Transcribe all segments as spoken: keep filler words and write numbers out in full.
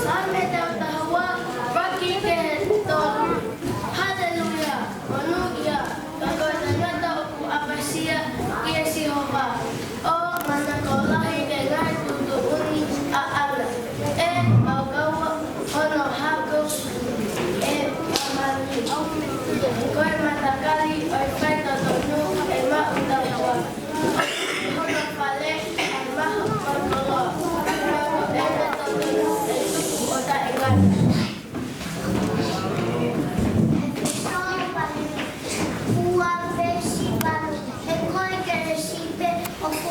Saame taha ua, ʻuluaki ki he tolu. Haleluia, monūʻia, ka ko e tangata ʻoku ʻapasia kia Sihova, ʻo manako lahi ki he ngaahi tuʻutuʻuni ʻaʻana. ʻE mau kau hono hako ʻe māmani. Ko e matakali ʻo e faitotonu ʻe maʻu taua. Hono fale ʻe maʻu koloa. Ko e totonu ʻe tuku ʻo taʻengata. Ua veesi valu. He ko e kelesi pē ʻoku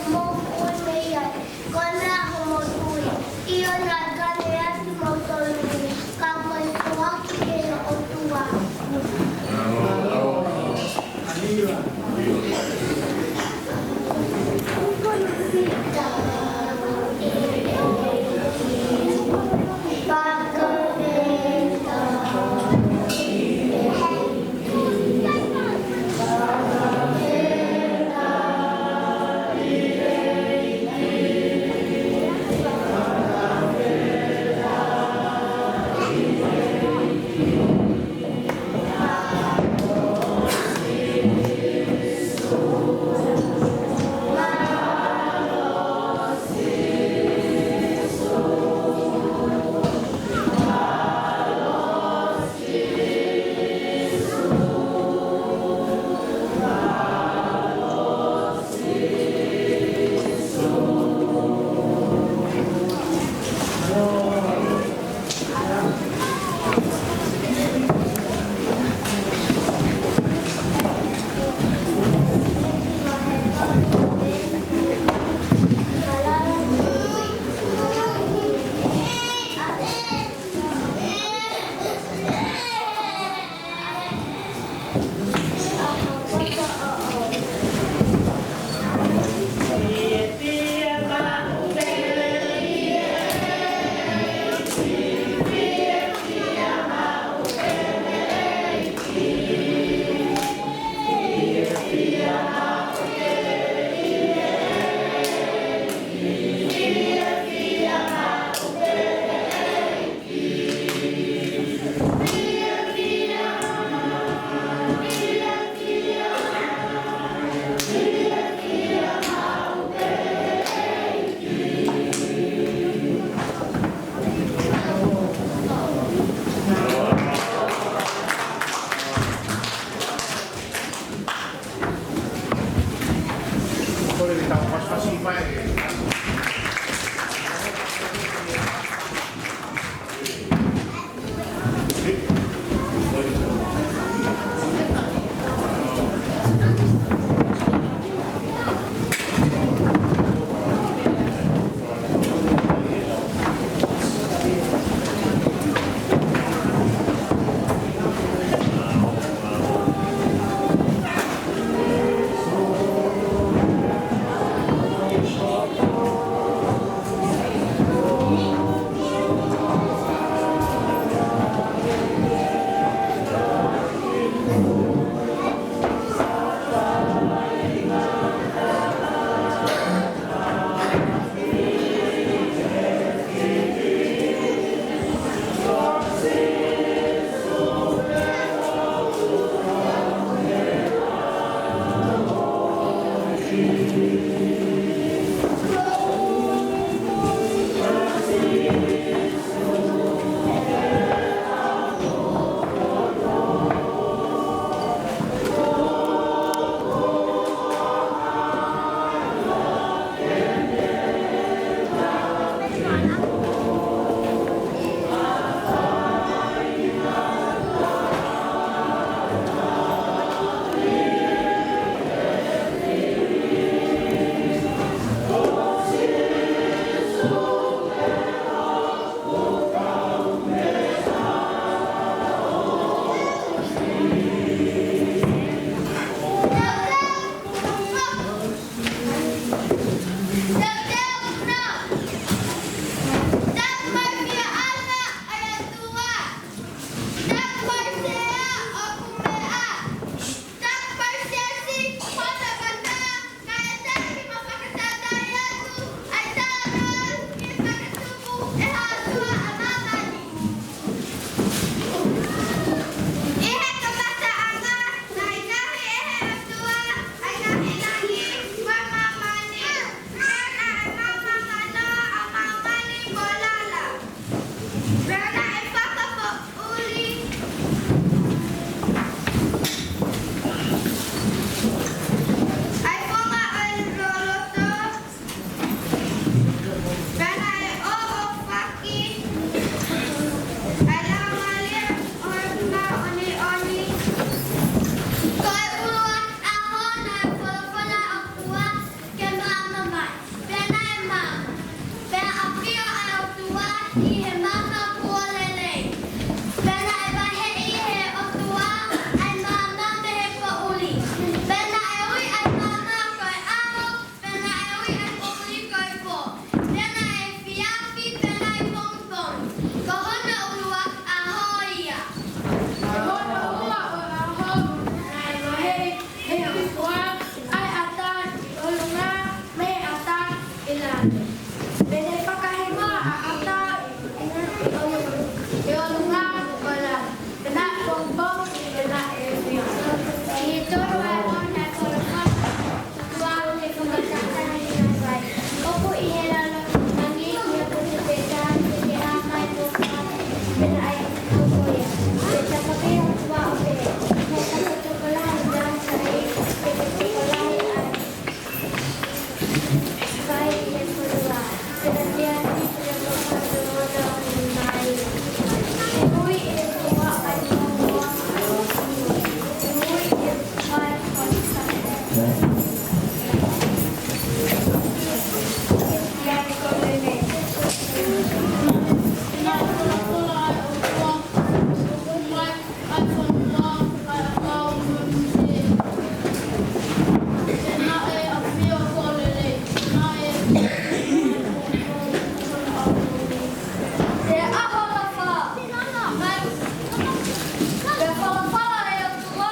Ke maama mai. Pea naʻe maama. Pea ʻafio ʻa e ʻOtua ʻi he maama kuo lelei. Pea naʻe vaheʻi ʻe he ʻOtua ʻa e maama mei he poʻuli. Pea naʻe ui ʻa e maama ko e ʻaho, pea naʻe ui ʻa e poʻuli ko e pō. Pea naʻe efiafi, pea naʻe pongipongi. Ko hono ʻuluaki ʻaho ia. Ko hono ua ʻo e ʻaho, naʻe vaheʻi ʻe he ʻOtua ʻa e ʻatā ʻi ʻolunga mo e ʻatā ʻi lalo. Pea ne fakahima ʻa e ʻatā ʻi ʻolunga, ʻi ʻolunga mo e lalo. Pea naʻe pongipongi, pea naʻe efiafi. Ko e tolu ʻa e ʻaho naʻe folofola ʻa e ʻOtua ke fakatahatahaʻi mai. ʻOku ʻi he lalo langi, ʻi he putu pē taha, ke hā mai mo fā, pea naʻe hoko ia. Pea tapa pē ʻa e ʻOtua ʻo pehē, Naʻe fakatokolahi ʻa e kai, pea fakatokolahi ʻa e kai ʻi he fonua. Pea naʻe ʻi ai ʻa e fonua ʻo e kai. Pea ui ʻe he ʻOtua ʻa e fonua, pea ui ʻe he kai ko Sāpate. Pea folofola ʻa e ʻOtua,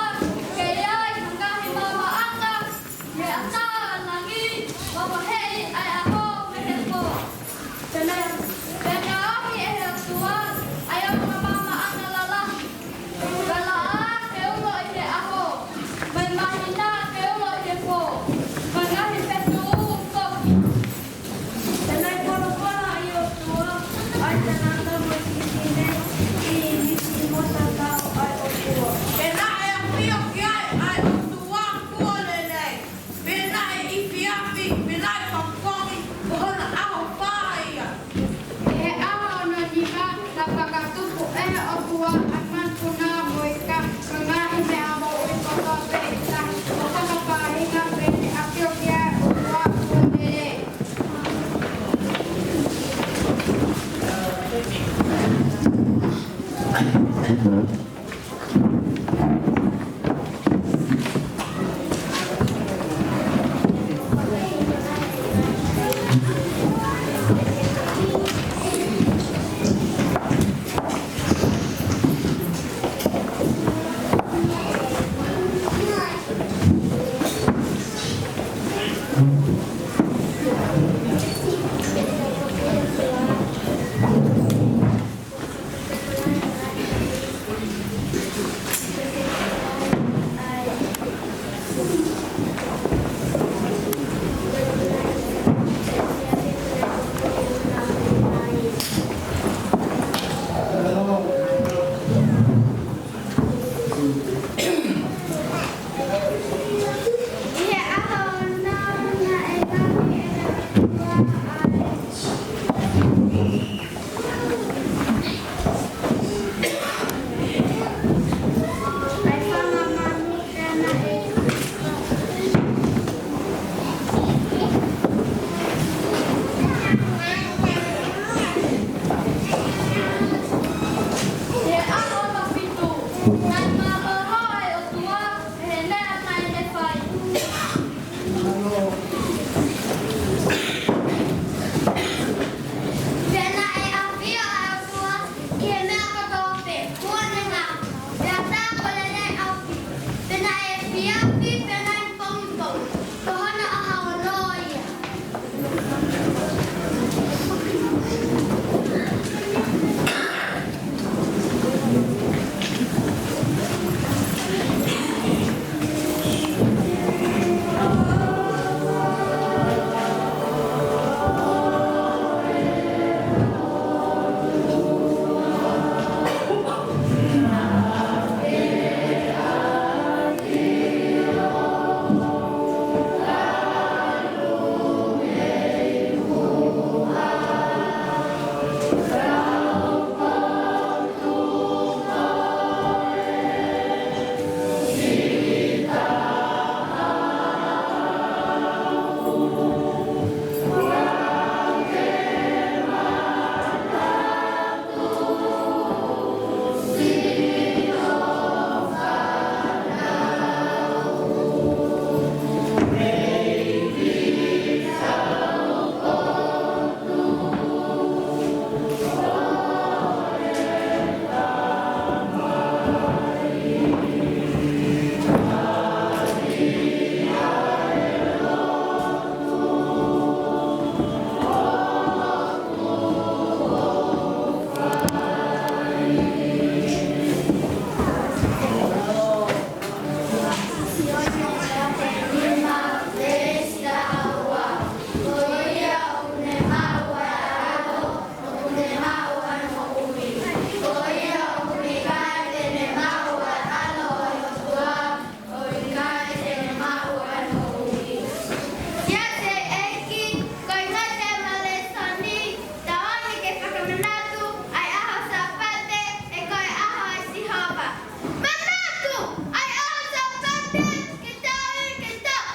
ke ʻi ai ha ngaahi maamaʻanga mei he ʻatā ʻa langi, ʻo vaheʻi ʻa e ʻaho mei he pō. Pea naʻe, pea naʻe ʻomi ʻe he ʻOtua ʻa e ongo maamaʻanga lalahi, ko e laʻā ke ulo ʻi he ʻaho, mo e māhina ke ulo ʻi he pō, mo e ngaahi fetuʻu foki. Pea naʻe folofola ʻa e ʻOtua, ʻa e tangata mo e fefine, ʻi he nisi mo e tatau ʻa e ʻOtua. Pea naʻe ʻafio ki ai ʻa e ʻOtua kuo lelei. Pea naʻe efiafi, Pea naʻe ʻafio ʻa e ʻOtua ʻi he meʻa kotoa pē, kuo ne ngaohi, pea tā kuo lelei ʻaupito. Pea naʻe efiafi, pea naʻe pongipongi, ko hono ʻaho ono ia. Siasi ʻeiki, ko e ngaahi lēsoni, tauange ke fakamanatu ʻa e ʻaho Sāpate, he ko e ʻaho ʻa Sihova. Manatu ʻa e ʻaho Sāpate, ke tau, ke tau.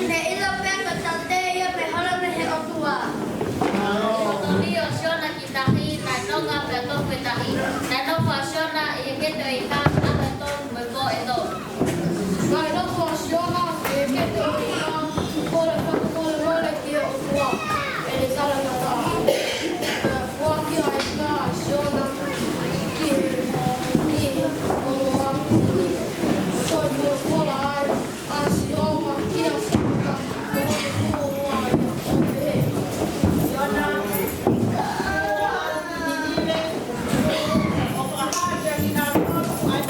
Ne ʻilo pē ko e tautea ia pea hola mei he ʻOtua. Ko e toli ʻo Siona ki tahi, naʻe nonga pea tofu e tahi. Naʻe nofo ʻa Siona ʻi he kete ʻo e ika, ʻaho ʻe tolu mo e pō ʻe tolu. Naʻe nofo ʻa Siona ʻi he kete ʻo e ika, kole fakamolemole ki he ʻOtua ʻi heʻene talangataʻa. Pea foaki ʻa e ika ʻa Siona ki he, ki he ongo api ni. Toe folofola ai ʻa Sihova kia Siona, ʻo pehē, Siona, ʻo fakahā kiate kinautolu ʻa e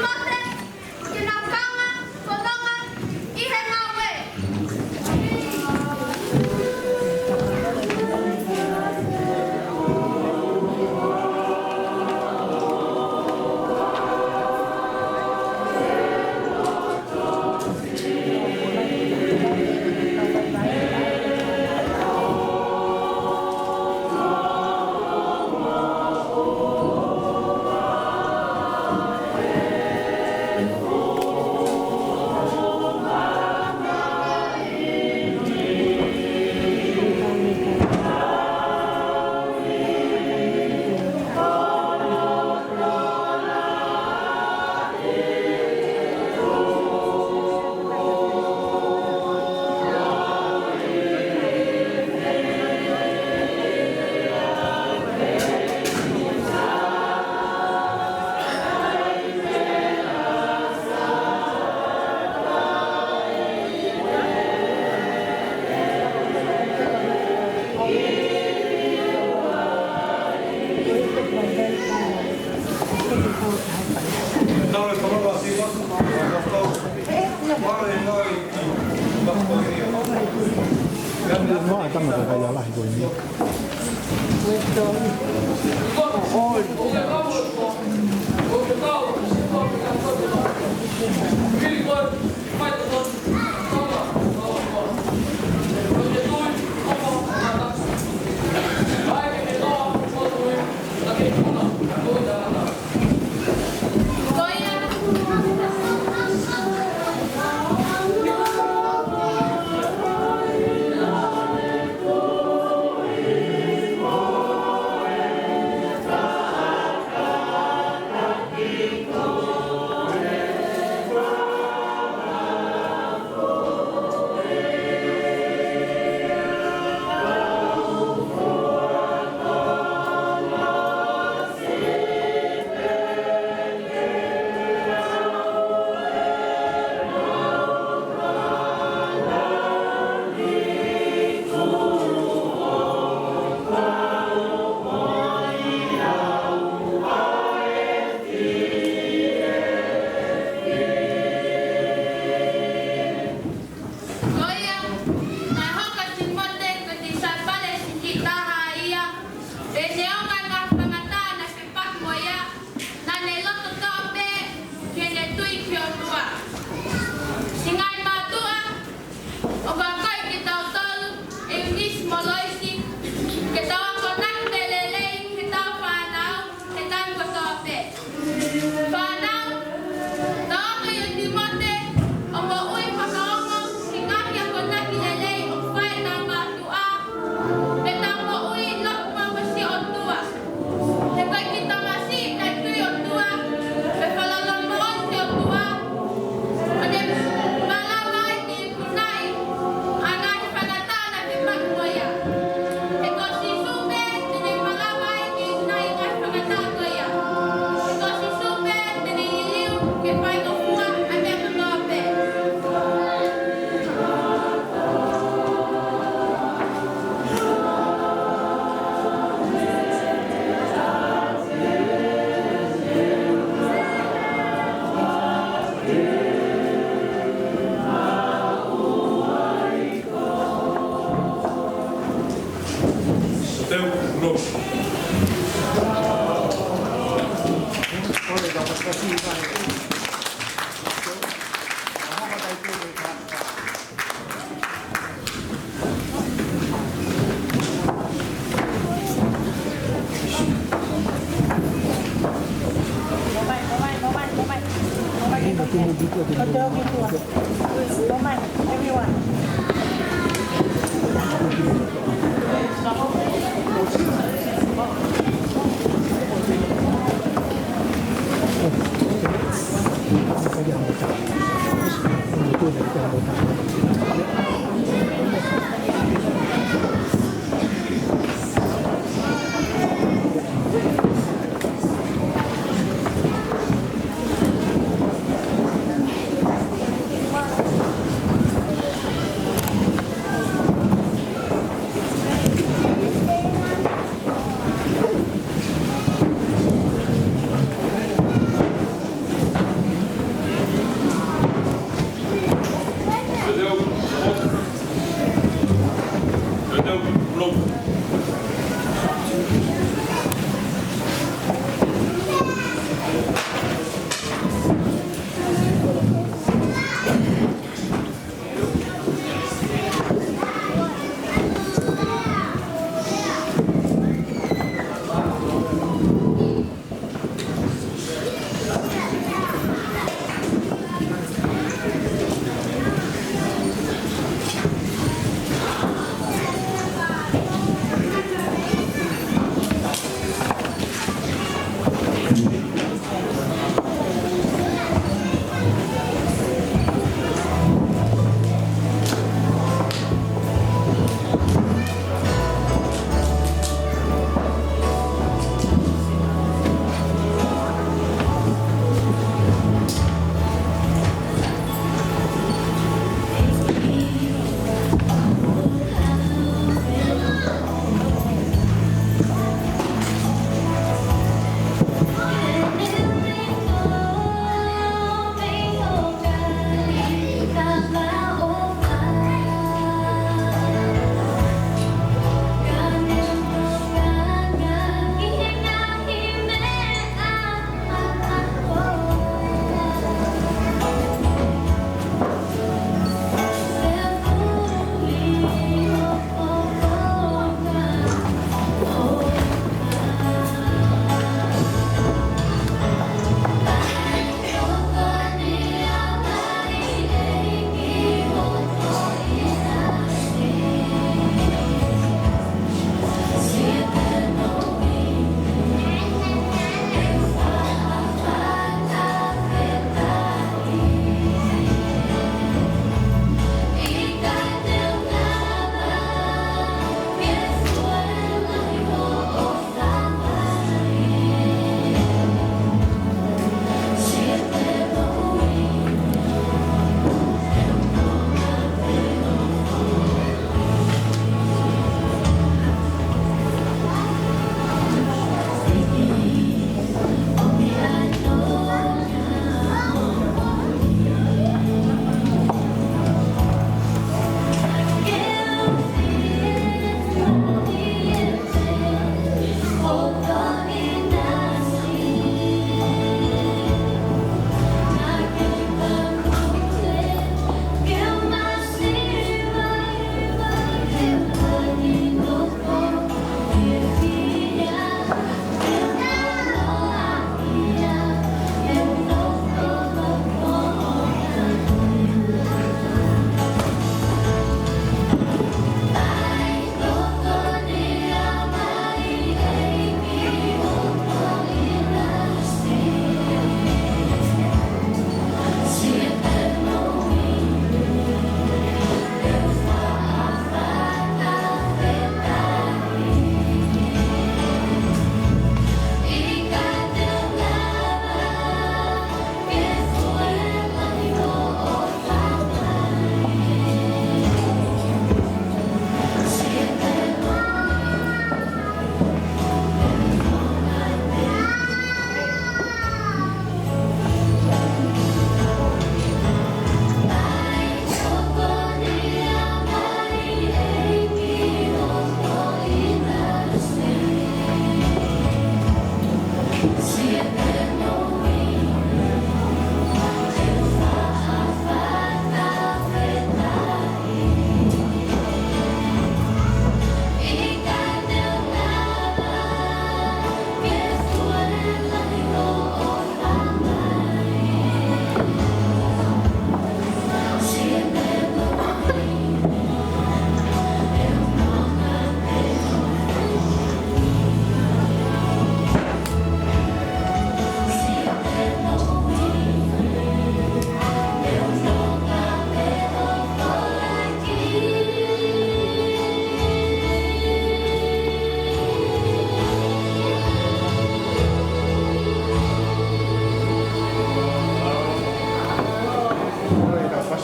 Mate, ke nau kaunga, fononga ʻi he ngāue. Ko ia, naʻe hoko ʻa Tīmote ko e tisaipale siʻisiʻi taha ia, pea neongo e ngaahi faingataʻa naʻe fepaki mo ia, naʻa ne loto toʻa pē ki heʻene tui ki he ʻOtua. Siʻi ngaahi mātuʻa, ʻoku ou kole kiate kitautolu, ʻEunisi mo Loisi, ke tau akonaki lelei ki heʻetau fānau he taimi kotoa pē. Fānau, tau ako ʻia Tīmote ʻo moʻui fakaongo ki he ngaahi akonaki lelei ʻoku fai ʻe heʻetau mātuʻa, pea tau moʻui ʻi loto mamahi ʻo e ʻOtua. He ko e kiʻi tamasiʻi naʻe tui ki he ʻOtua, pea falala moʻoni ki he ʻOtua, ʻo ne malava ai ke ikunaʻi ʻa e ngaahi faingataʻa naʻe fepaki mo ia. He ko Sīsū pē te ne malava ai ke ikunaʻi e ngaahi faingataʻa ko ia. He ko Sīsū pē te ne liliu ke faingofua ʻa e meʻa kotoa pē.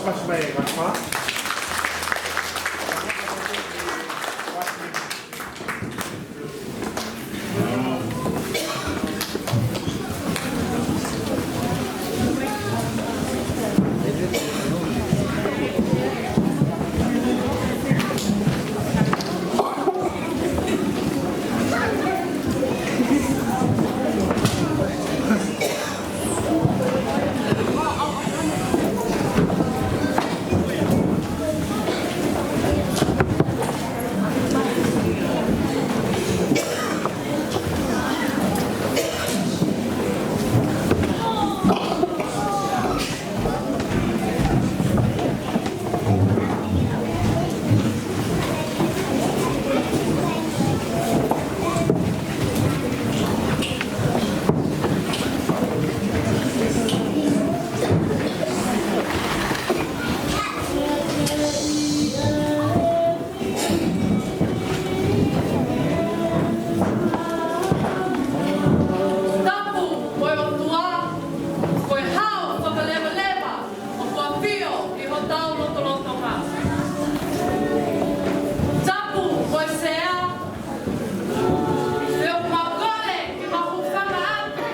Pass mai e kapa. Tapu mo e ʻOtua, ko e hao fakalevaleva ʻoku ʻafio ʻi hotau lotolotonga. Tapu mo e Sea, pea ʻoku mau kole ke mau hūfanga atu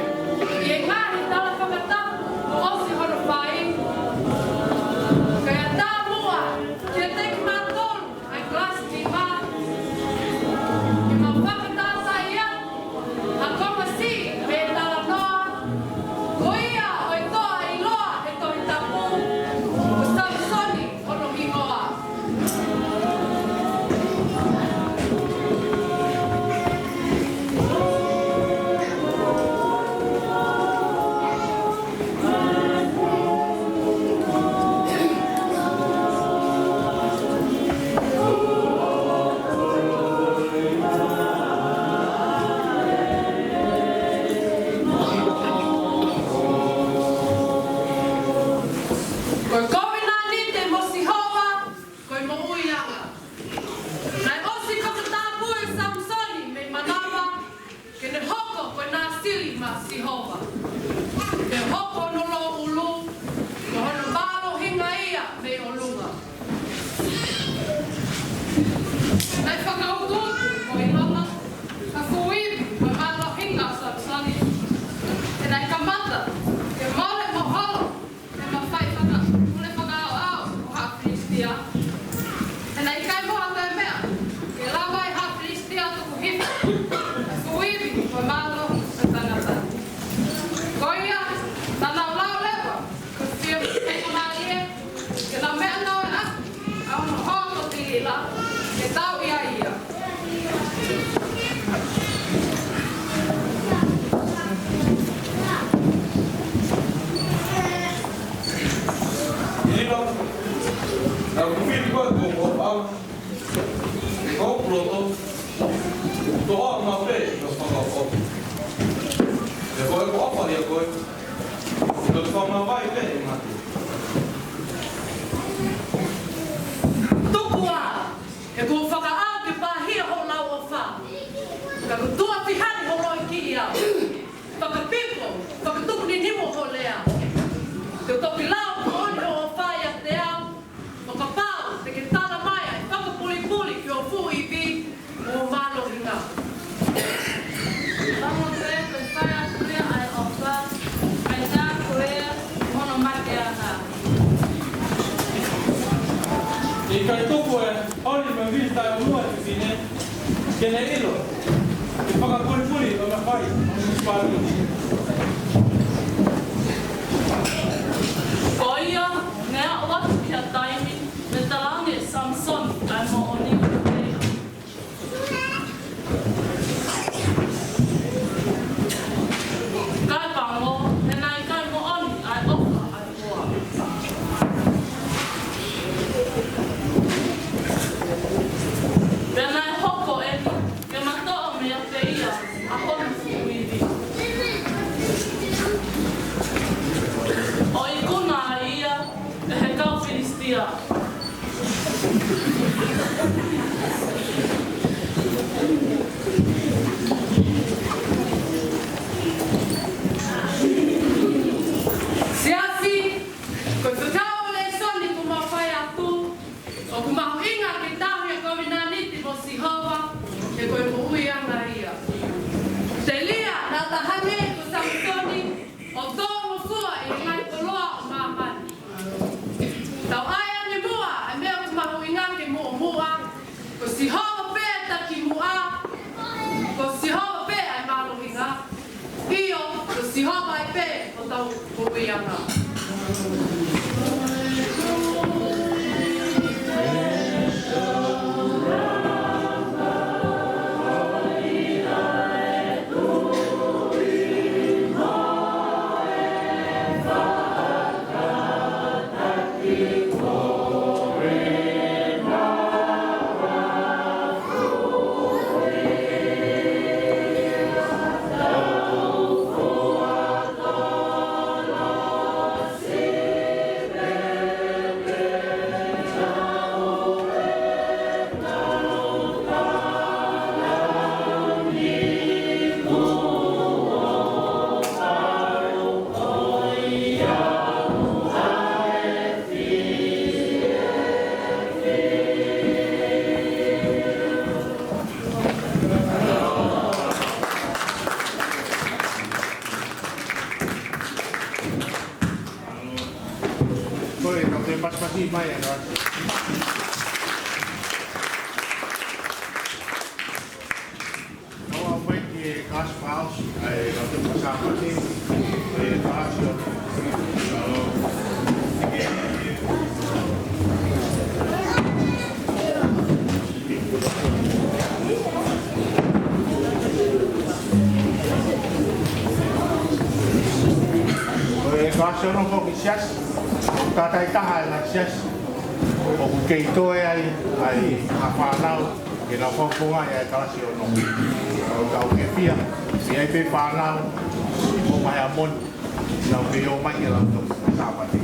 ʻi he ngaahi tala fakatapu kuo ʻosi hono fai. Kae ʻatā muʻa kiate kimautolu ʻa e kalasi nima, ke mau fakatauʻatāina ʻa e konga siʻi mei he talanoa, ko ia ʻoku toʻo ʻiloa he Tohi Tapu, ko Samisoni hono hingoa. Ko e kovinānite mo Sihova ko e moʻuiʻanga. Naʻe ʻosi fakatapui ʻe Samisoni mei manava ke ne hoko ko e Nāsili maʻa Sihova. Ke hoko hono louʻulu, ko hono mālohinga ia mei ʻolunga. Naʻe fakautuutu mo ʻilonga ʻa e fuʻu ivi mo e mālohinga ʻo Samisoni. He naʻe kamata ke mole mo holo ʻa e mafai faka-, pule fakaʻaoʻao ʻo haʻa Filisitia. He naʻe ʻikai mo ha toe meʻa ke lava ʻe haʻa Filisitia ʻo tuku hifo ʻa e fuʻu ivi mo e mālohi ʻo e tangata. Ko ia, naʻa nau lau leva ko e fiemālie ke nau meʻangāueʻaki ʻa hono hoko Tilila ke tauʻi ai ia. Tilila, naʻa ku fili koe ko hoku ʻalu, ko hoku loto, toʻo maʻu pē ʻi hoku fakaʻofoʻofa. He ko ʻeku ʻofa ʻia koe, ʻoku toki fakamāvae pē ʻi he mate. Tuku ā, he kuo u fakaʻau ke pāhia hoʻo lauʻofa. Ka kuo tuʻa fihani ho loikiʻi au. Fakapiko, fakatupu ninimo ho lea. Te u toki lau moʻoni hoʻo ʻofa ʻiate au, ʻo kapau te ke tala mai ʻa e fakapulipuli ki hoʻo fuʻu ivi mo e mālohinga. Tama pē ko e fai atu ia ʻa e ʻofa, kae tā ko ia hono mateʻanga. ʻIkai tuku ʻe Oli mo Vili taʻeʻunua ʻa e fefine ke ne ʻilo ʻa e fakapulipuli ʻoku na fai ʻi he munisipaliti. Ko ia, ne aʻu atu ki ha taimi ne talaange ʻe Samisoni ʻa e moʻoni. Kae pango, he naʻe ʻikai moʻoni ʻa e ʻofa ʻa e hoa. Pea naʻe hoko eni ke matoʻo meiate ia ʻa hono fuʻu ivi, ʻo ikuna ai ia ʻe he kau Filisitia. Siasi, ko e fekau lēsoni ʻoku Sihova pē takimuʻa, ko Sihova pē ʻa e mālohinga. ʻIo, ko Sihova ai pē hotau moʻuiʻanga. Ko e, ko e pasipasi mai, ʻa e kalasi. Kau ʻaupito ki he kalasi fakaʻosi, ʻa e kalasi Sāpate, ʻa e kalasi ʻo. Ko e kalasi ono ko e Siasi, ʻoku taautaha ʻa e Siasi, ʻoku kei toe ai, ʻa e fānau, ke nau fakafofongaʻi ʻa e kalasi ono. ʻOku tau fiefia, ʻi ai pē fānau, ʻi Moʻunga Heamoni, nau kei ō mai ke lau tō Sāpate.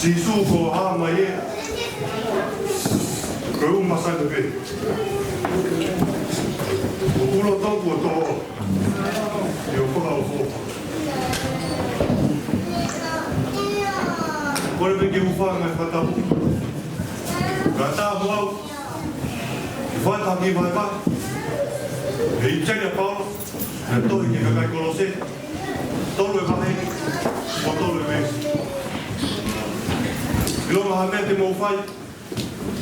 Sīsū, ko e hā mai ē, ko e ʻū masani pē. Ko e ʻū loto kuo tō ʻi hoʻo fakaʻofoʻofa. Kole pē ke u hūfanga he fakatapu. Ka tā mo au, ke fakataha ki he vahevahe ʻa e ʻEpisitia ʻa Paula naʻe tohi ki he kakai Kolose, tolu e vahe, mo e tolu e veesi. ʻIlonga ha meʻa te mou fai,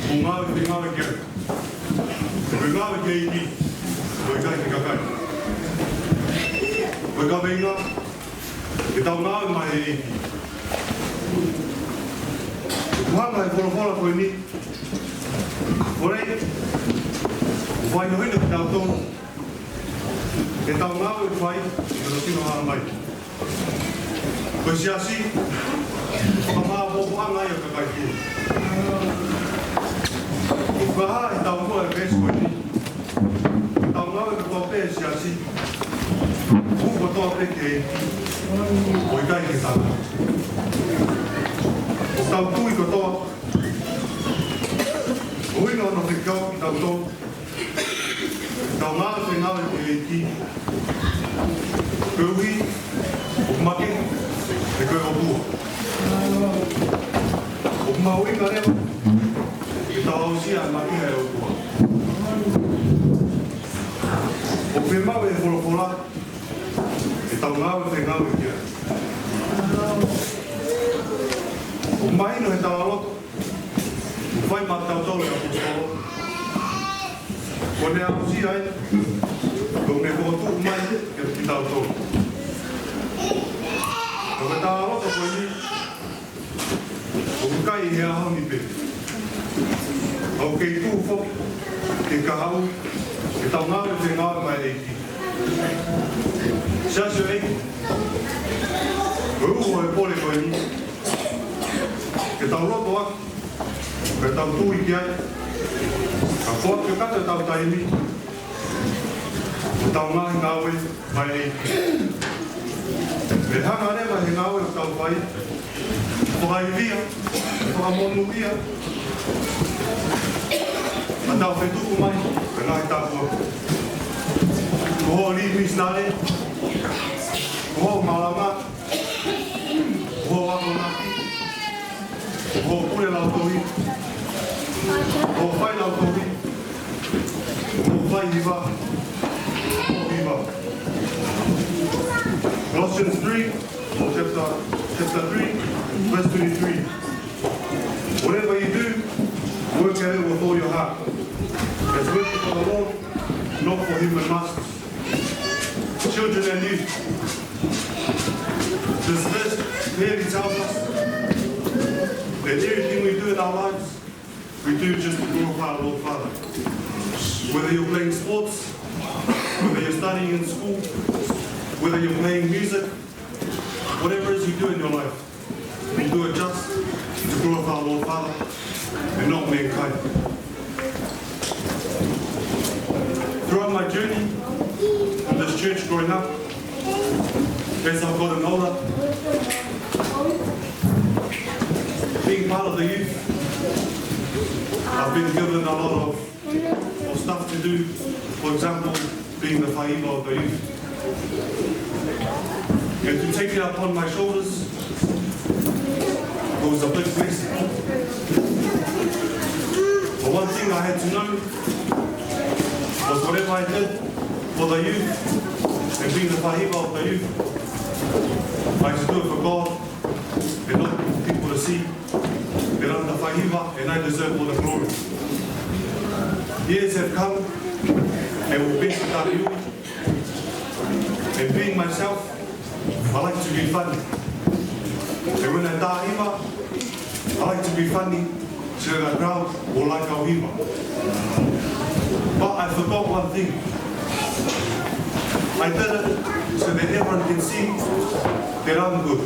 mou ngāue, te ngāue ki ai. Ko e ngāue ki he ʻEiki, ʻo ʻikai ki he kakai. Ko e kaveinga, ke tau ngāue maʻa e ʻEiki. ʻOku hanga ʻe he folofola ko eni, ʻo fakahinohino kitautolu, ke tau ngāue ʻoku fai ʻi hono sino hā mai. Ko e siasi, fakamāʻopoʻopoʻanga ia ʻo e kakai Tuʻi. ʻOku hā ʻi he taumuʻa ʻo e veesi ko eni, tau ngāue kotoa pē he siasi, hū kotoa pē ki he ʻEiki, ʻo ʻikai ki he tangata. ʻOku tau tui kotoa, ʻuhinga hono fekau kitautolu, tau ngāue, te ngāue ki he ʻEiki, koeʻuhi ʻoku makehe ʻa e ʻOtua. ʻOku mahuʻinga leva ke tau aʻusia e makehe ʻa e ʻOtua. ʻOku fiemaʻu ʻe he folofola ke tau ngāue, te ngāue ki ai. ʻOku mahino he talaloto ʻoku fai maʻatautolu ʻe he ʻaposetolo, kuo ne aʻusia ia, kuo ne fokotuʻu mai kiate kitautolu. Ka ko e talaloto ko eni, ʻoku ʻikai ʻi he ʻaho ni pē. ʻOku kei tuʻu foki ki he kahaʻu, ke tau ngāue, te ngāue maʻa e ʻEiki. Siasi ʻo e ʻEiki, ko e uho e pole ko eni, ke tau loto ʻaki, ke tau tui ki ai, ka foaki ʻo kata ʻetau taimi, ʻo tau ngaahi ngāue maʻa e ʻEiki. ʻE hanga leva ʻe he ngāue ʻoku tau fai, fakaivia, fakamonūʻia ʻa e tau fetuku mai ʻa e ngaahi tāpuaki. Ko hoʻo liʻi misinale, ko hoʻo malanga, ko hoʻo akonaki, ko hoʻo pule lautohi, ko hoʻo fai lautohi, ko hoʻo fai hiva, ko hoʻo hiva. Colossians three, or chapter, chapter three, verse twenty-three. Whatever you do, work at it with all your heart, as working for the Lord, not for human masters. Children and youth, this verse clearly tells us that everything we do in our lives, we do just to glorify our Lord Father. Whether you're playing sports, whether you're studying in school, whether you're playing music, whatever it is you do in your life, you do it just to glorify our Lord Father and not mankind. Throughout my journey in this church growing up, as I've gotten older, being part of the youth, I've been given a lot of, of stuff to do. For example, being the faiva of the youth. And to take it upon my shoulders, it was a big blessing. But one thing I had to know was whatever I did for the youth and being the faiva of the youth, I had to do it for God and not for people to see that I'm the faiva and I deserve all the glory. Years have come and will pass without you. And being myself, I like to be funny. And when I tā hiva, I like to be funny so that the crowd will like our hiva. But I forgot one thing. I did it so that everyone can see that I'm good.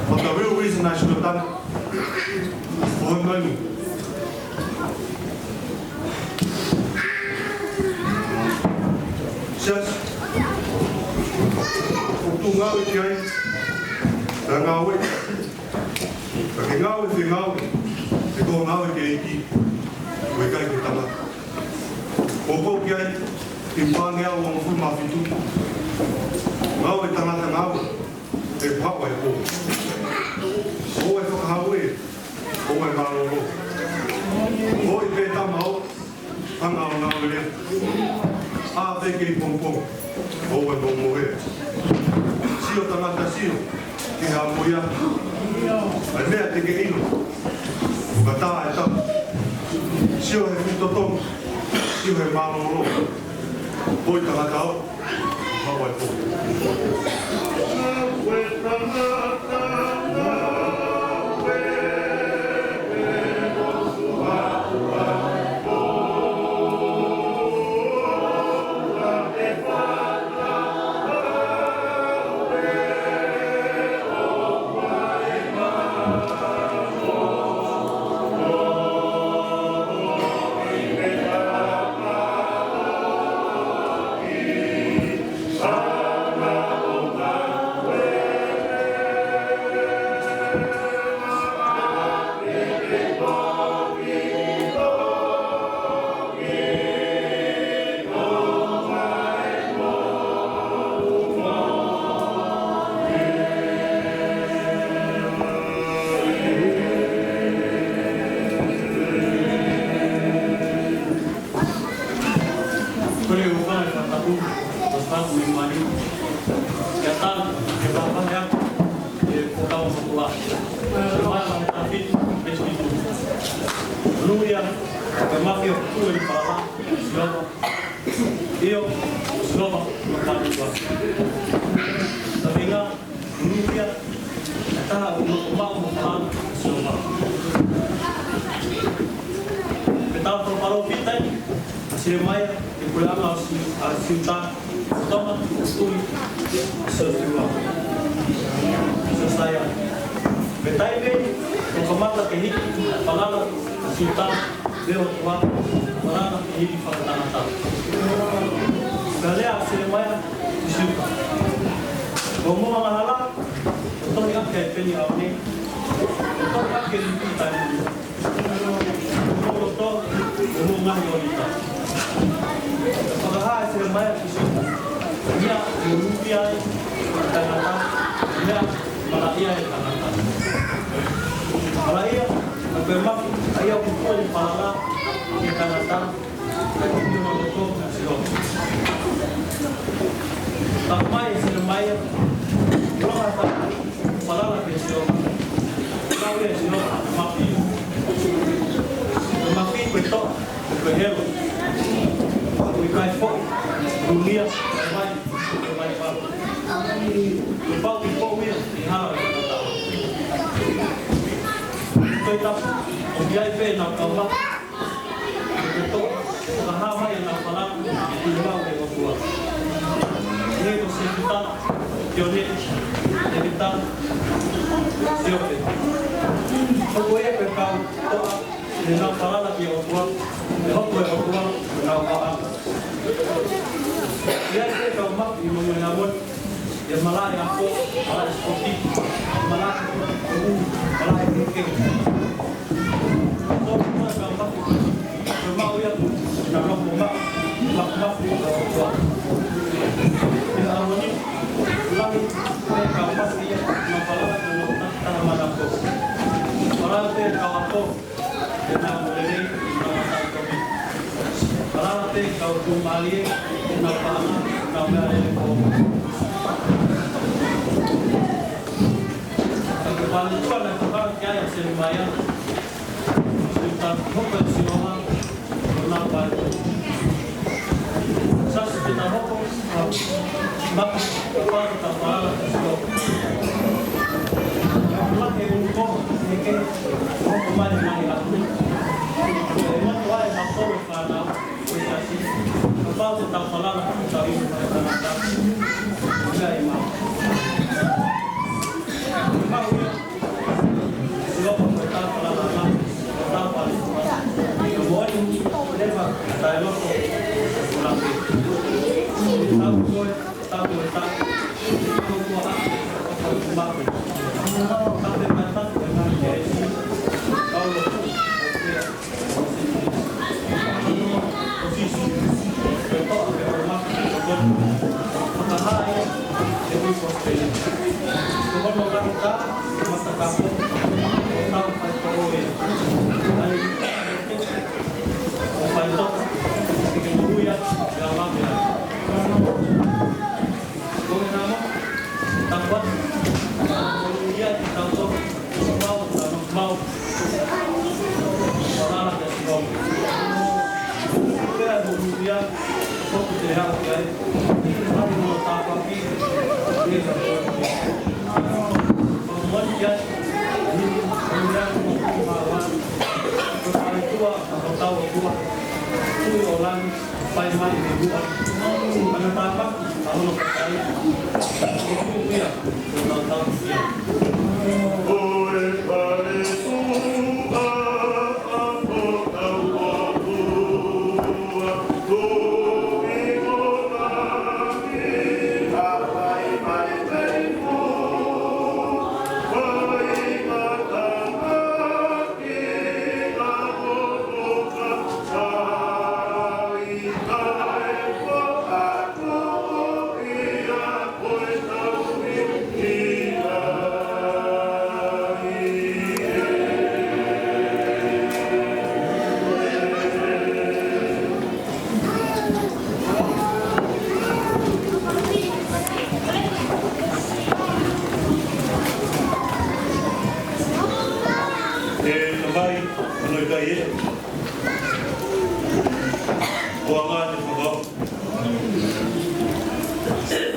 But the real reason I should have done it was for him only. Siasi, ʻoku tau ngāue ki ai, ʻa e ngāue Ka ke ngāue, ke ngāue, he ko e ngāue ki he ʻEiki, ʻoku ʻikai ke tangata. Ko e pō ki ai, ʻi he paʻanga ʻe uofulu mā fitu. Ngāue tangata ngāue, ʻe pau ai pō. ʻOua ʻe fakahau ē, ʻoua ʻe mālōlō. ʻOi pē tama ʻo, hanga ʻo ngāue leva. ʻĀ pē kei pongipongi, ʻoua ʻe momohe. Sio tangata sio, ki he ʻamuia. ʻAi meʻa te ke ʻilo, ka tā e tau. Sio he fuʻu totongi, sio he mālōlō. ʻOi tangata ʻo, Kole ʻo fai fakatapu, ʻo fai mo e mani. Ke tau, ke pāpā hea, ke pōkau motua. Ke mai mo e tafi, ke situ. Haleluia, ke mafi ʻo kue ni pala, Sihova. ʻIo, Sihova, mo e mani tua. Tavinga, Haleluia. ʻE taha ʻoku maʻu mo fānau ʻa Sihova. Pea tau fakapalōfita ʻa Selemaia, ʻi he puleʻanga ʻo Si-, ʻa Siuta, Sotoma, Sui, Siosiua, Siosaia. Pea taimi ʻoku kamata ke hiki falala ʻa Siuta, Pea ʻoku ʻi ai ʻa e falala ki he ivi fakatangata. Pea lea ʻa Selemaia ki Siuta. Ko hoʻomou angahala, ʻo tohi ʻaki ʻa e peni ʻaho ni, ʻo tohi ʻaki ʻa e nipi taimi ni. Ko hoʻomou loto, ko hoʻomou ngaahi ʻōlita. Pea fakahā ʻe Selemaia ki Siuta ʻa e meʻa ʻoku unuhi ai ʻa e tangata, ʻa e meʻa malaʻia ʻa e tangata. Malaʻia, ʻa e mafi, ʻa ia ʻoku kole falala ki he tangata, ʻa e kumi ʻo e loto kia Sihova. Talamai ʻe Selemaia, ʻilonga ha taha ʻoku falala kia Sihova, lau ia ʻe Sihova, mafi. Mafi ko e toʻa, ko e helo. Ko e kai foʻi, ko e lia, ko e vai, ko e vai pau. Kuo pau ke poʻuli ia ʻi he hala ʻo e tangata. Ko e tapu, ʻoku ʻi ai pē ʻenau kau mafi. Ko e toʻa, fakahā mai ʻenau falala ki he lau ʻo e ʻOtua. Ko Sefita, Tioneti, Tevita, Siope. Ko ia ko e kau toʻa, ʻi heʻenau falala ki he ʻOtua, ʻe hoko ʻe he ʻOtua ko ʻenau paʻanga. ʻI ai pē kau mafi ʻi Momoʻehamoni, ʻi he malaʻe ako, malaʻe sipoti, malaʻe ʻū, malaʻe kehekehe. Ko e kau mafi, ko e maʻu ia, na nofo maʻu, maʻu, maʻu, maʻu, maʻu. ʻI ʻAlamoni, lahi, ko e kau mafi ia, na falala, na nofo, na, na manako. Falala pē kau ako, ʻenau lelei, ʻenau mataʻitohi. Falala pē kau tuʻumālie, ʻenau paʻanga, ʻenau meʻa lelei ko. Ka ko e fānau tua naʻe fakahā ki ai ʻa Selemaia, Siuta, hoko ʻe Sihova, ʻo nau pai. Sasi te na hoko, Maki, pata ta pala, so. Maki e unu ko, ʻe ke, hoko mai mai atu. E motu ai ma kolo fānau, ko e sasi. Kapau te tau falala, tau inu mai tangata. Ia e ma. Ma ui. Sihova ko e tau falala, ko e tau falala. Ko e moʻoni, leva, taʻeloto, ko e lape. Tau koe, Tapu e tapu, tapu ua, tapu mapu. Tapu e mata, ʻE Tamai, ʻoku ʻikai ʻe ʻOku anga te whakao.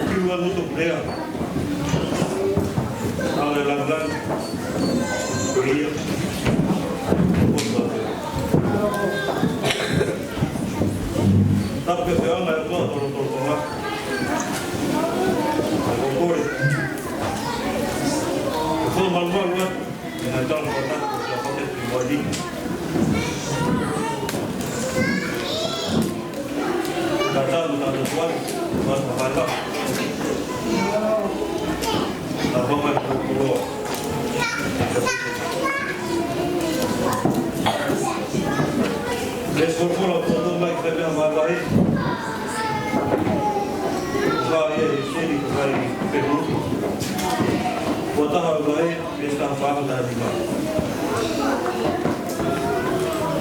Kiu anu to plea. Ala e langilangi. Ko ia. Tapu ke feʻunga e ʻOtua tolotolo tonga. Ko kore. Ko malumalu atu. Ina tau kota, kota kota ki wali. Ka tau na na tuai, mas mababa. Na mama kukulo. Let's go for a photo, like, that, my life. Ka ia e seni, ka ia e pehu. Kua taha ʻo e Mei taha fā taha nima.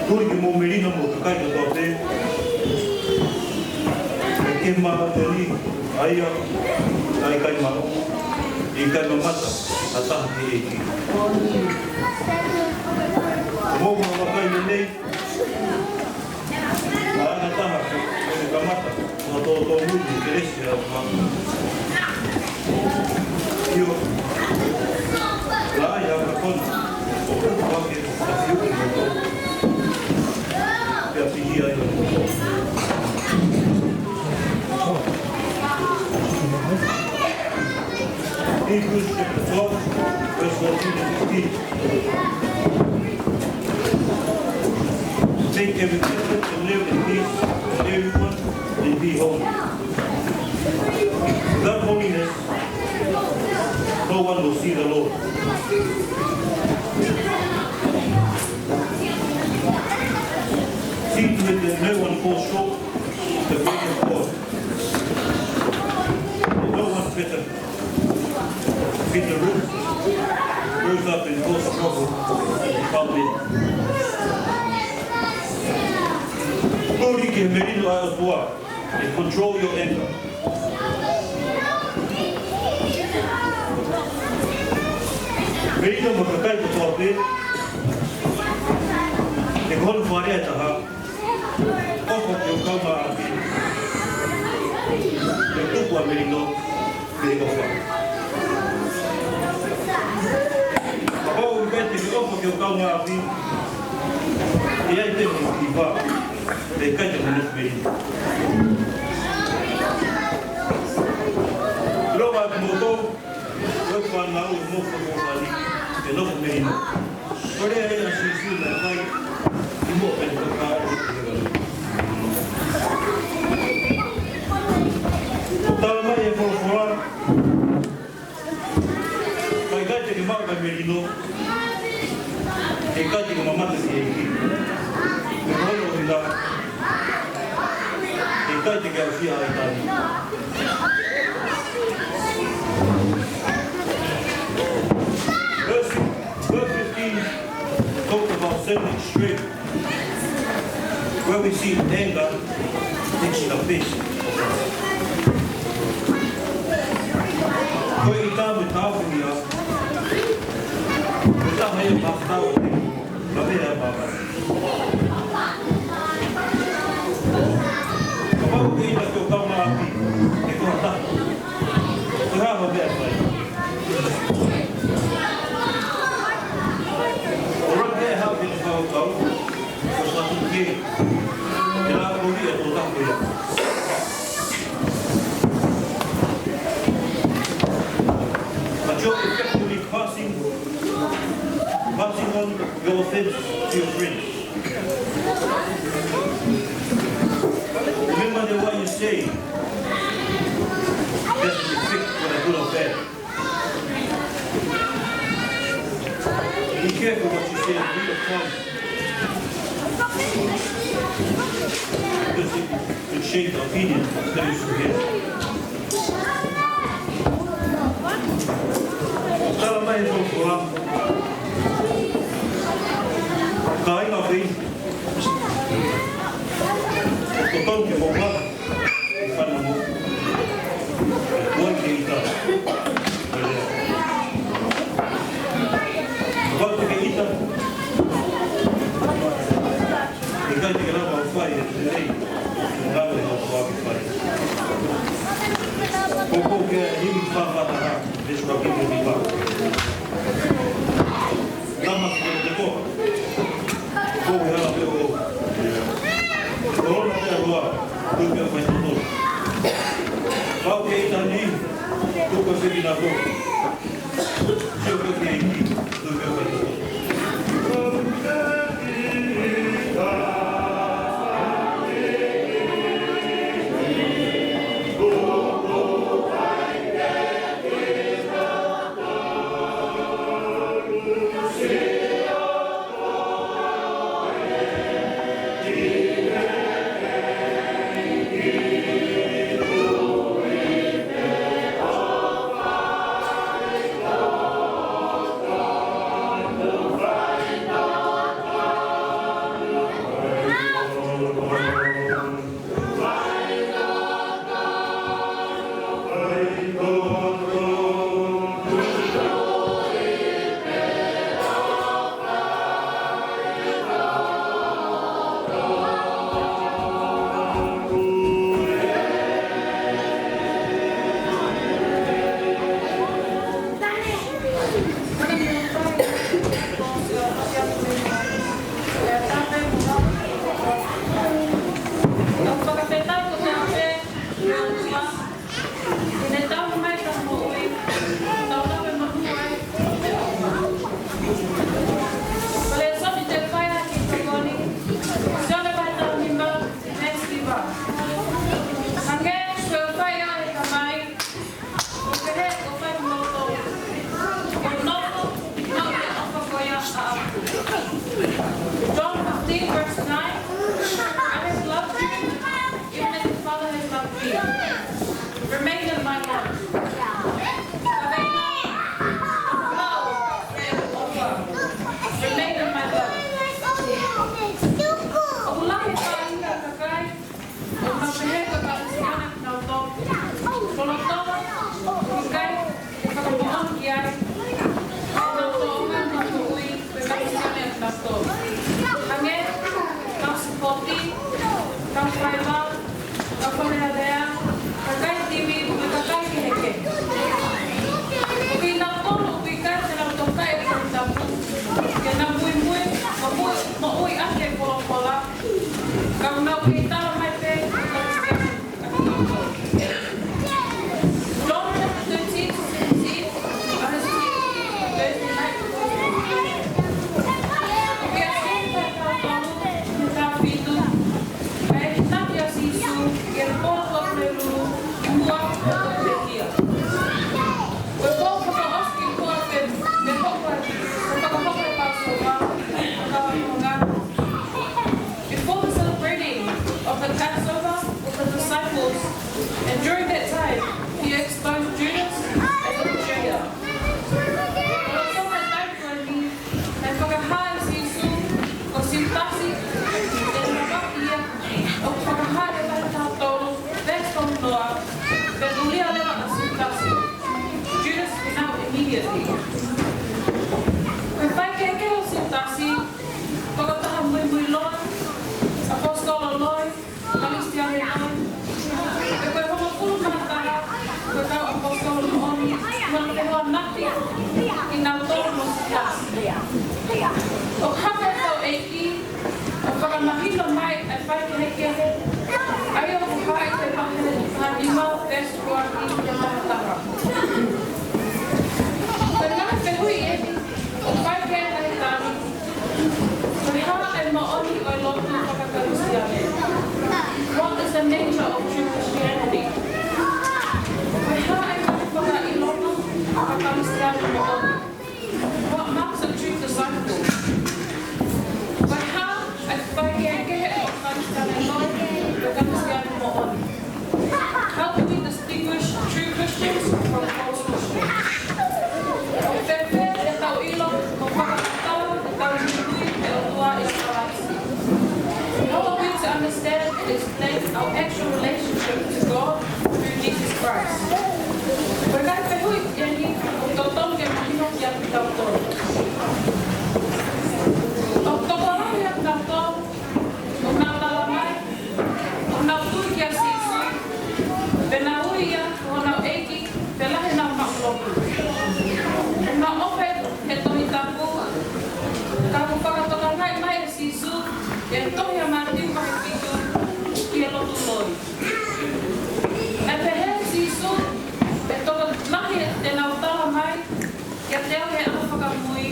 Tuli ki he melino mo e kakai kotoa pē. ʻE ke maʻu toni, ʻa ia, ʻa e ʻikai maʻu, ʻikai mamata, ʻa taha ki he ʻEiki. Mo ma vakai nei, ʻa ana taha, ʻe kamata, ma tō tō mui, ke lesi a ma. Io. La ia ka kona. Ko ka ke ka fiu ke mo tō. Pea pihia ia mo tō. Hebrews chapter twelve, verse fourteen and fifteen. Make every effort to live in peace with everyone and be holy. Without holiness, no one will see the Lord. See to it that no one falls short of the grace of God. And no one fetters Peter Ruth rose up and caused trouble. Amen. Tuli ki he melino ʻa e ʻOtua, and control your anger. Melino mo e kakai kotoa pē, he ko hono fakalea ʻe taha, ʻofa ki ho kaungāʻapi. Ke tupu ʻa e melino mei he ʻofa. Kapau ʻoku ʻikai te ke ʻofa ki ho kaungāʻapi, ʻe ʻi ai pē mo e hiva, ʻe ʻikai te ke nofo melino. Lava ʻa kimoutolu, ʻo e fānau ʻi he moʻui fakaʻofa ni, ke nofo melino. Ko e lea ia ʻa Sīsū naʻe fai ki he moʻui pene kaka ʻo e fakaʻofa. Tala mai ʻe he folofola, ka ʻikai te ke maʻu ʻa e melino, ʻe ʻikai te ke mamata ki he ʻEiki. Ko hono ʻuhinga, ʻe ʻikai te ke aʻusia ʻa e ʻaitani. Where we see anger, it's the face of God. Ko e ʻita mo e tāpuaki, ko e taha ia ʻo e tau, ʻa e meʻa ʻa e māmani. Kapau ʻoku ke ʻita ki ho kaungāʻapi, ʻe ko ha taha, ko e hā hoʻo meʻa ʻe fai? ʻOua te ke haʻu ki he fakakaukau, ko e sātu ke, ke lākoli e tō taku ia. But you're effectively passing, passing on your offense to your friends. Remember that what you say has an effect, whether good or bad. Be careful what you say in the real tongue. Because it could shape the opinion of those who hear. Tala mai e folofola, kāinga ʻofeina, ʻoku totonu ke mou laka ʻo fanongo. ʻOua te ke ʻita. Kapau te ke ʻita, ʻe ʻikai te ke lava ʻo fai e lelei, ngalo e ʻofa ke fai. Ko e kau ke hili fafataha, veesi ua ki he hiva. Tama ki he kotoa. Ko e hala pē ʻo. Ko e hala pē ʻo. Ko e pē ʻo fai toto. Pau ke ʻita ni, ko e pē ki na ko. Sio ko e ki, ko e pē ʻo fai toto. Hangē ko e fai ʻa e Tamai, ʻoku pehē ʻoku fai mo kimoutolu. Ko e nofo, nofo ʻi he ʻofa ko ia ʻa ʻApi. John fifteen verse nine, "I have loved you, even as the Father has loved me. Remain in my love." Kaveinga, ʻofa, ʻofa. Remain in my love. ʻOku lahi e faʻahinga kakai ʻoku nau pehē ko e kau Sīsū kinautolu. Ko kinautolu ʻoku ʻikai ke fakamoʻoni ki ai ʻenau tōʻonga moʻui ko e kau Sīsū kinautolu. Hangē, kau sipoti, kau faiva, kau fale alea, kakai timi, mo e kakai kehekehe. Ko kinautolu ʻoku ʻikai te nau tokanga ki he Tohi Tapu, ke nau muimui, mo mui, moʻui ʻaki e folofola, ka ʻoku nau kei tala mai pē, John chapter thirteen, seventeen, ʻa e Thursday night. ʻOku ʻi ai e taʻu tolu, taʻu fitu, ʻa e taki ʻa Sīsū, ʻi he pō ko Pelu, ʻi muʻa ko e pekia. Ko e pō fakaʻosi kimuʻa pē, mei he hoko, ko e fakahoko e Passover, ko e kava konga. Before the celebrating of the Passover with the disciples, and during that time, he exposed Judas as a betrayer. Ko e lolotonga e taimi ko eni, naʻe fakahā ʻe Sīsū ko Siutasi te ne lava ia Ko e faikehekehe ʻo Siutasi, tokotaha muimui loi, ʻaposetolo loi, Kalisitiane loi, pe ko e hongofulu mā taha ko e kau ʻaposetolo moʻoni, naʻa nau fehoanaki kinautolu mo Siutasi. ʻOku hanga ʻe he ʻEiki ʻo fakamahino mai ʻa e faikehekehe, ʻa ia ʻoku hā ʻi he vahe taha nima, veesi ua ki he taha taha. Ko e ngaahi fehuʻi ʻeni ʻoku fai ki ai e ngaahi tali: Ko e hā e moʻoni ʻo e lotu faka-Kalisitiane? What is the nature of true Christianity? Ko e hā e ngaahi fakaʻilonga faka-Kalisitiane moʻoni? What marks a true disciple? Ko e hā e faikehekehe ʻo e Kalisitiane loi mo e Kalisitiane moʻoni? How do we distinguish true Christians from false Christians? ʻOku fēfē ʻetau ʻilo mo fakamatala ʻetau muimui ki he ʻOtua ʻi he Kalaisi? How are we to understand and explain our actual relationship to God through Jesus Christ? Ko e ngaahi fehuʻi ʻeni ʻoku totonu ke mahino kiate kitautolu. ʻOku tokolahi ʻiate kitautolu ʻoku nau talamai ʻoku nau tui kia Sīsū, pea nau ui ia ko honau ʻEiki, pea lahi ʻenau maʻulotu. ʻOku nau ʻofa he Tohi Tapu, ka ʻoku fakatokangaʻi mai ʻe Sīsū ʻi he tohi ʻa Mātiu vahe fitu ki he lotu loi. Naʻe pehē ʻe Sīsū, ʻe tokolahi ʻenau talamai kiate au he ʻaho fakamui,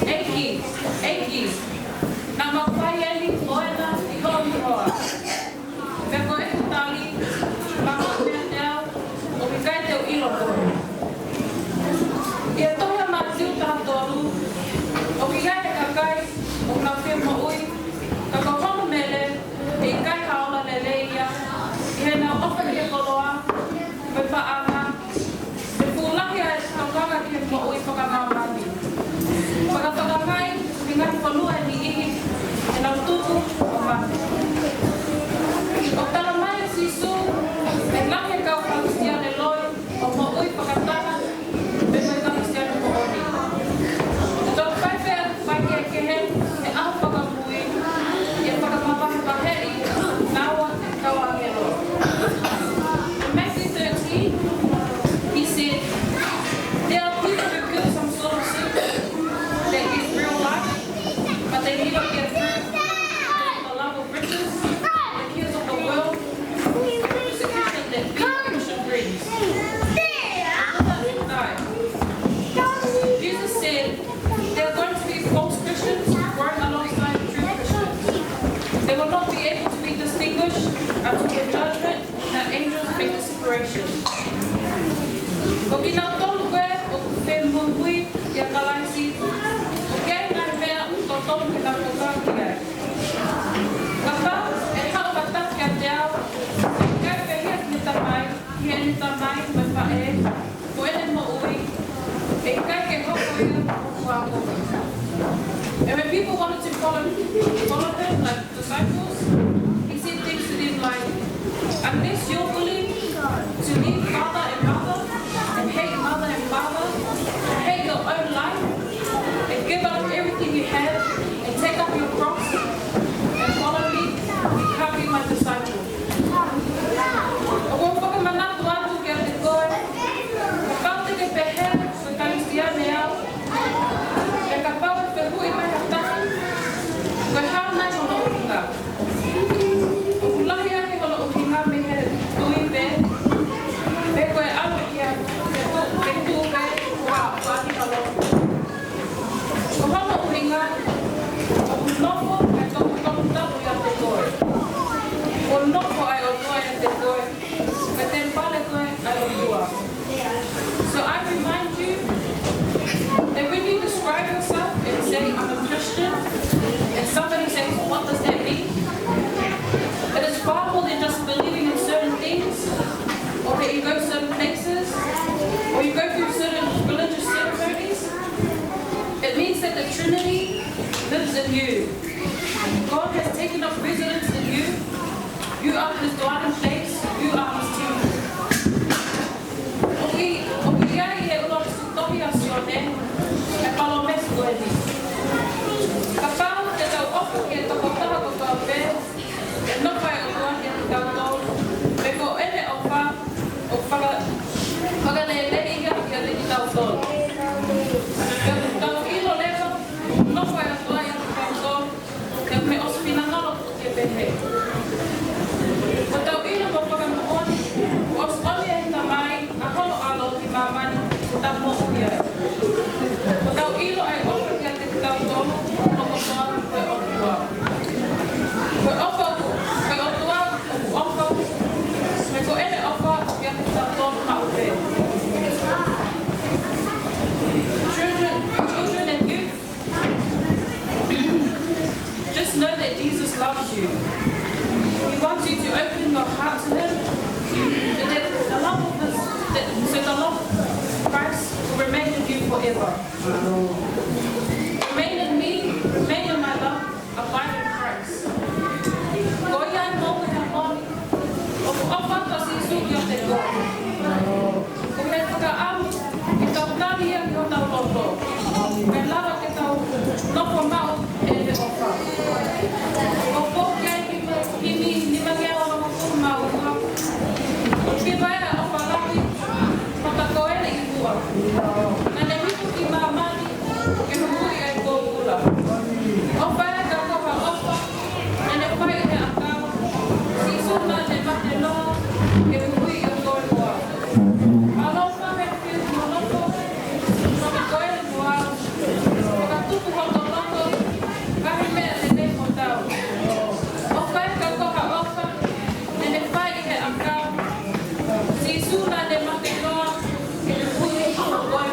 ʻEiki, ʻEiki, naʻa mau fai eni ko ena ʻi hoʻo hingoa. Pea ko ʻeku tali maʻa meiate au, ʻoku ʻikai te u ʻilo koe. ʻI he tohi ʻa Mātiu taha tolu, ʻoku ʻi ai e kakai ʻoku nau fie moʻui, ka ko hono mele, ʻe ʻikai ha ola lelei ia, ʻi heʻenau ʻofa ki he koloa mo e paʻanga, mo e fuʻu lahi ʻa e tokanga ki he moʻui fakamāmani. Fakatokangaʻi, ʻi he ngaahi fonua ʻe niʻihi, ʻenau tupu ʻo mate. ʻOku talamai ʻe Sīsū, ʻe lahi e kau Kalisitiane loi ʻo moʻui fakataha pea mo e Kalisitiane moʻoni. Ko e toki fai pē ʻa e faikehekehe he ʻaho fakamui, ʻe fakamavahevaheʻi naua ʻe he kau ʻāngelo. In Matthew thirteen, he said, "There are people who kill some sort of sick that gives real life, but they never get through the love of riches, the cares of the world, the persecution that being Christian brings." Jesus said, "There are going to be false Christians growing alongside true Christians. They will not be able to be distinguished until the judgment and the angels make the separation." Ko kinautolu ko ē ʻoku fie muimui kia Kalaisi, ʻoku ʻi ai e ngaahi meʻa ʻoku totonu ke nau tokanga ki ai. Kapau ʻe haʻu ha taha kiate au, ʻikai pehē ki heʻene tamai, ki heʻene tamai mo e faʻē, mo ʻene moʻui, ʻe ʻikai ke hoko ia ko hoku ʻāpovi. And when people wanted to follow, follow him like disciples, he said things to them like, "Unless you're willing to leave father and mother, and hate mother and father, and hate your own life, and give up everything you have, and take up your cross, and follow me, you can't be my disciple." ʻOku ou fakamanatu atu kiate koe, kapau te ke pehē ko e Kalisitiane au, pea kapau ʻe fehuʻi mai ha taha, ko e hā nai hono ʻuhinga? ʻOku lahi ange hono ʻuhinga mei he tui pē, pe ko e ʻalu ki he, ki he tuʻu pē, ko ha ʻalu ki ha lotu. Ko hono ʻuhinga, ʻoku nofo ʻa e Tohi Tapu ʻiate koe. ʻOku nofo ʻa e ʻOtua ʻiate koe. Ko e temipale koe ʻa e ʻOtua. So I remind you that when you describe yourself and say, "I'm a Christian," and somebody says, "What does that mean?" It is far more than just believing in certain things, or that you go certain places, or you go through certain religious ceremonies. It means that the Trinity lives in you. God has taken up residence in you. You are his dwelling place. You are his temple. ʻOku ʻi, ʻoku ʻi ai e ʻuluaki tohi ʻa Remain in me, remain in my love, abide in Christ. Ko ia ʻe moʻui he moʻoni, ʻoku ʻofa atu ʻa Sīsū kiate koe. Ko e fakaʻamu ke tau tali ia ki hotau loto, kae lava ke tau nofo maʻu ʻi he ʻofa. Ko e poki ai ki he himi nimangeau hongofulu mā ua. Hiva ʻa e ʻofa lahi, mata ko eni ʻi muʻa. Naʻa ne hiki ki māmani ke huhuʻi ʻa e pōpula. ʻOfa ē ka ko ha ʻofa naʻa ne fai ʻi he ʻakau, Sīsū naʻa ne mate noa ke huhuʻi ʻa e pōpula. Mālō Fale, fiu mo loto, mata ko eni mo au, fakatupu hoto loto, ngaahi meʻa lelei mo tau. ʻOfa ē ka ko ha ʻofa naʻa ne fai ʻi he ʻakau, Sīsū naʻa ne mate noa ke huhuʻi ʻa e pōpula.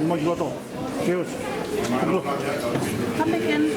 Moji koto. Cheers. Come again.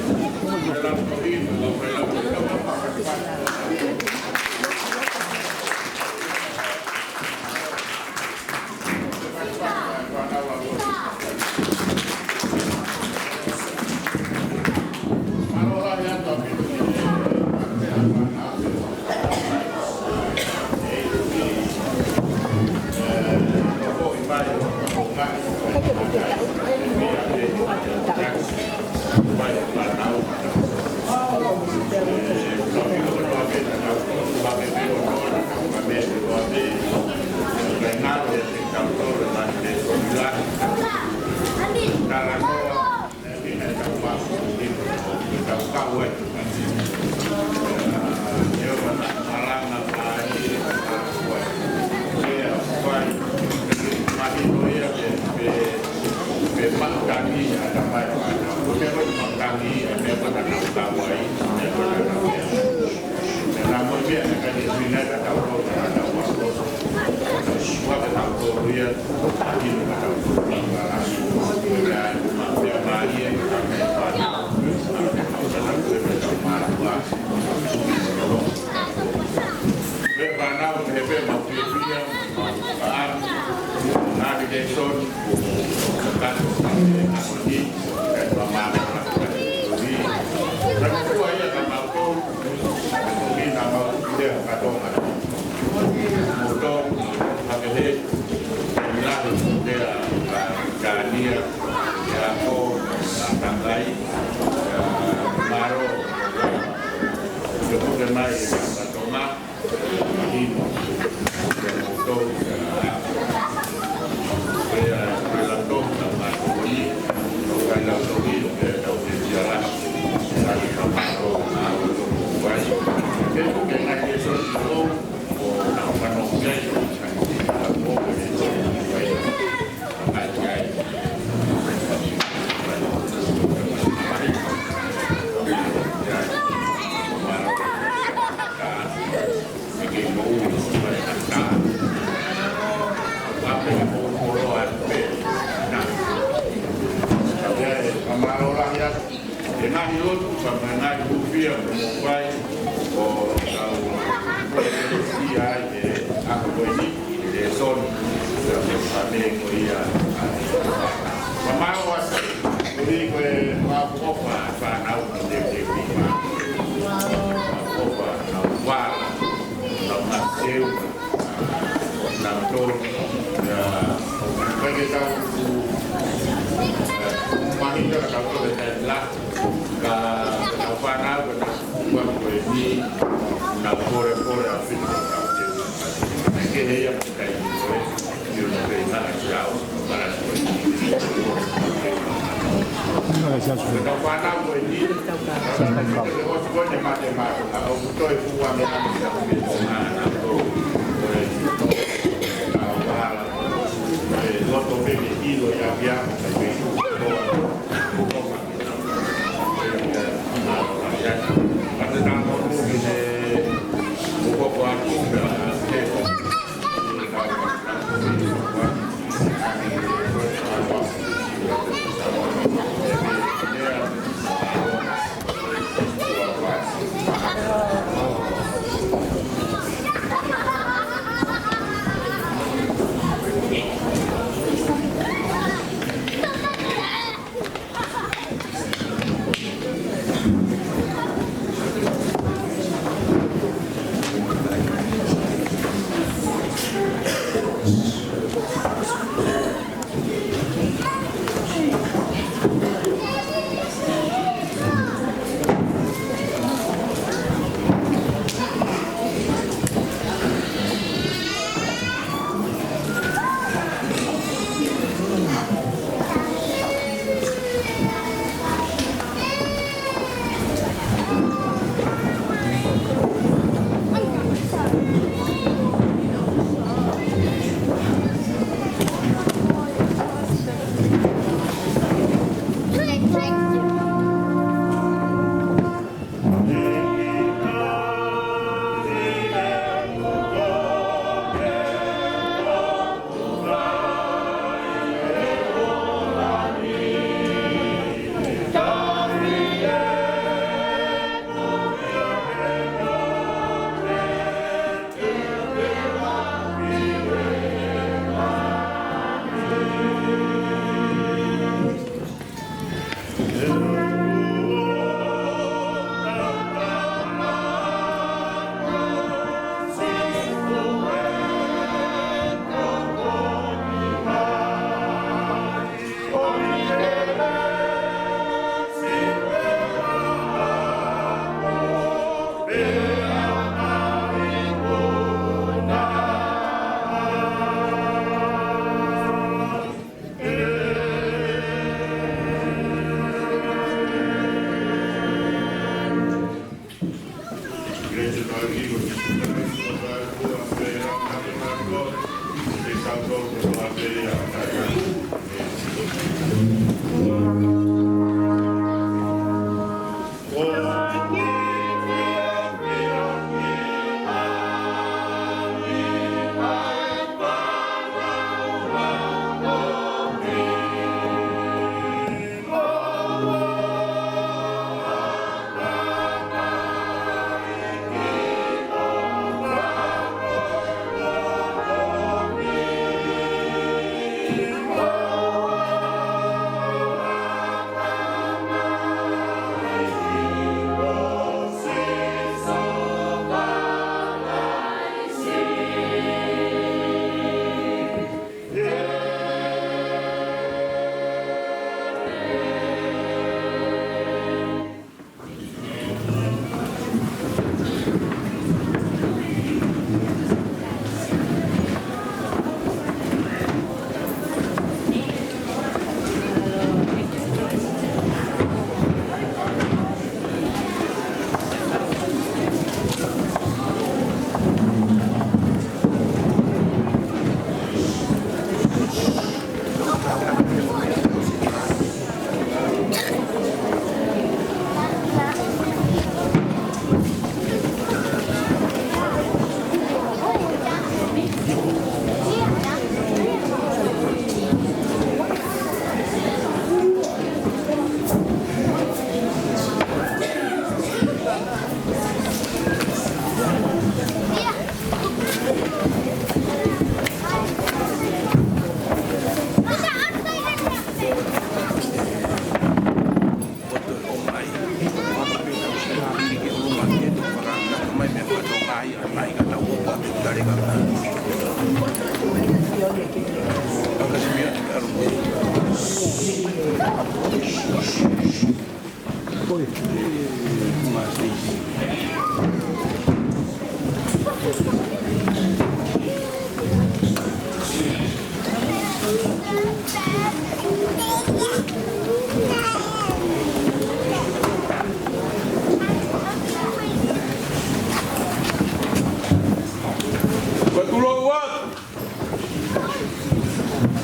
Ko e tulou atu.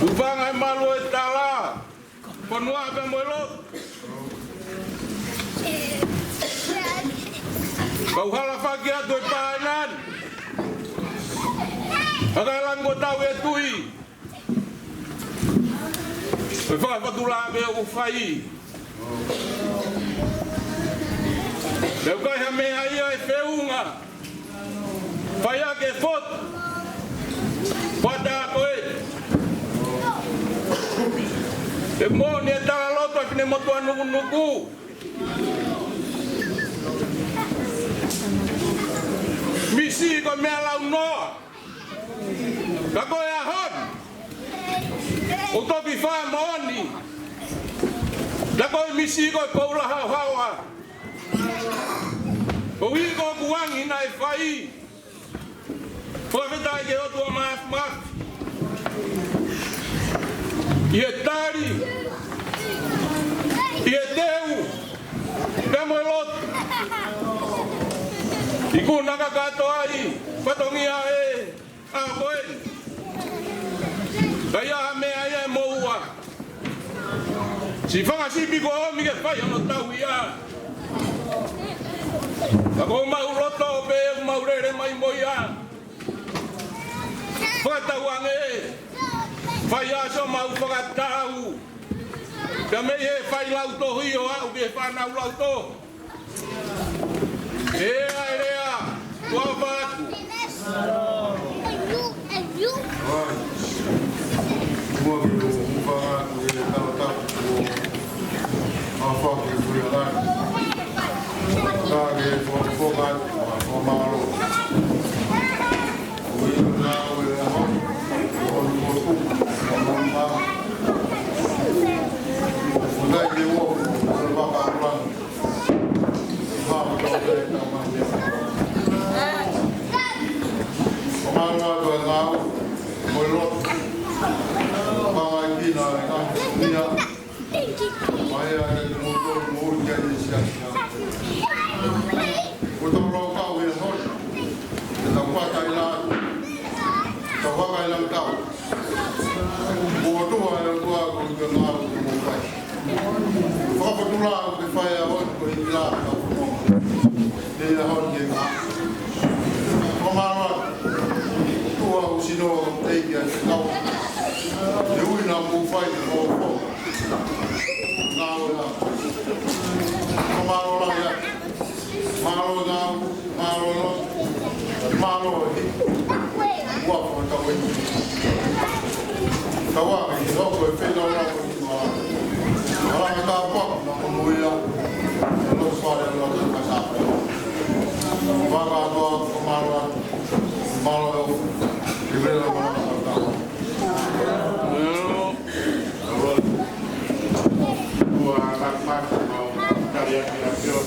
Tufanga e malu e tala. Fonua pea mo e lotu. Kau hala faki atu e pānani. Haka e lango tau e tui. Ko e fakafatula pē ʻoku fai. Pea ʻoku ʻikai ha meʻa ia ʻe feʻunga. Fai ʻaki e fotu. Fata ko ē. ʻE moʻoni e talaloto ʻa e finemotuʻa nukunuku. Misi ko e meʻa launoa. Ka ko e ʻaho ni, ʻoku toki fai moʻoni. Ka ko e misi ko e poula haohaoa. Ko e ʻuhi ko ʻeku angi naʻe fai. Fakafetaʻi ki he ʻOtua Māfimafi. ʻI he tali. ʻI he teu. Pea mo e lotu. ʻIku na kakato ai. Fatongia ē. ʻA ko ē. Ka ʻi ai ha meʻa ia ʻe moua. Siʻi fanga sipi kuo ʻomi ke fai hono tauʻi ia. Ka ko homau loto pē ʻoku mau lele mai mo ia. Fakatauange. Fai ʻa siʻomau fakatau. Pea mei he fai lautohi ʻo aʻu ki he fānau lautohi. ʻE ʻa e lea, ʻofa atu. Mua ke u ʻofa atu he talatala kuo Mafaki kui alai. Kage fofoka, fakamālō. Ui na ue aho. Ui na ue aho. Ui na ue aho. Fakapotula ʻoku ke fai ʻa hono ko e ʻila ka fononga. Te ia hon ke ma. Fakamālō. Tua usino te ia te kau. Te ui na ku fai ko ko. Ngā ora. Fakamālō la ia. Mālō ngā. Mālō, mālō, ua fo tau e. Tau a, i hoko e fenau la ko ni mā. Ala ka pa, na ko mo ia. Lo fare lo ka sa. Wa ka ko mālō, mālō. I vela mālō ka. Ua ka pa, ka ria ki a pio.